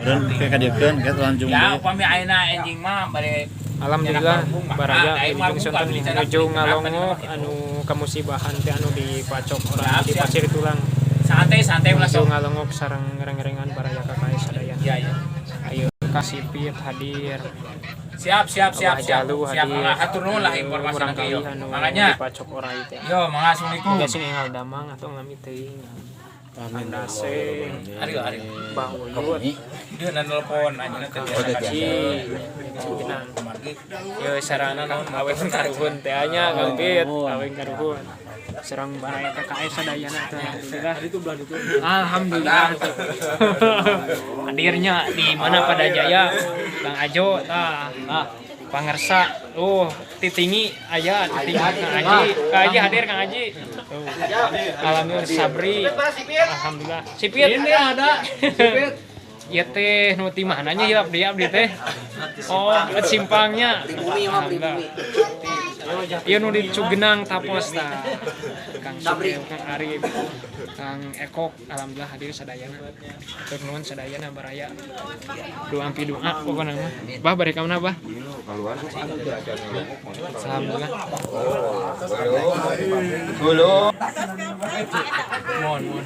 Keun kayak kadieukeun kayak lanjung Ya, deui. Upami ayeuna enjing mah bade Alhamdulillah, baraya, wilujeng sonten nuju ngalongok anu kamusibahan teh, anu dipacok orang di Pasir Tulang. Santai santai ulah Nuju sok. Ngalongok sareng reng-rengan baraya KKS sadayana. Iya. Ayo Kasipit hadir. Siap siap siap Abah siap. Jalu Siap, hadir. mangga, hatur nuhun lah informasi Murang nanti yo. kali anu Makanya dipacok orai teh. Yo, mangga, assalamualaikum. Juga sing enggal damang atau ngami teuing. Amin. Dase. Ari ari. Bah Uyut. Dia nelpon anjeunna teh Kang biasa. Haji. Yo sarana naon, aweng karuhun teh nya, Kang Pit, aweng karuhun. Sareng baraya KKS sadayana teh, alhamdulillah. Alhamdulillah. Hadirnya di mana pada jaya Kang Ajo tah. Pangersa, oh, titingi aya titingi Kang Haji. Kang Haji hadir, Kang Haji. Tuh. Alhamdulillah, Sabri. Alhamdulillah. Sipit Ini ada. Sipit. Ieu teh nu ti mananya hilap dia abdi teh. Oh, simpangnya. Pribumi mah, pribumi. Ieu nu di Cugenang Tapos tah. Kang Sabri, Kang Arif, Kang Ekok, alhamdulillah hadir sadayana. Hatur nuhun sadayana baraya. Doa ampi doa pokona mah. Bah, bari ka mana, Bah? Alhamdulillah. Mohon mohon.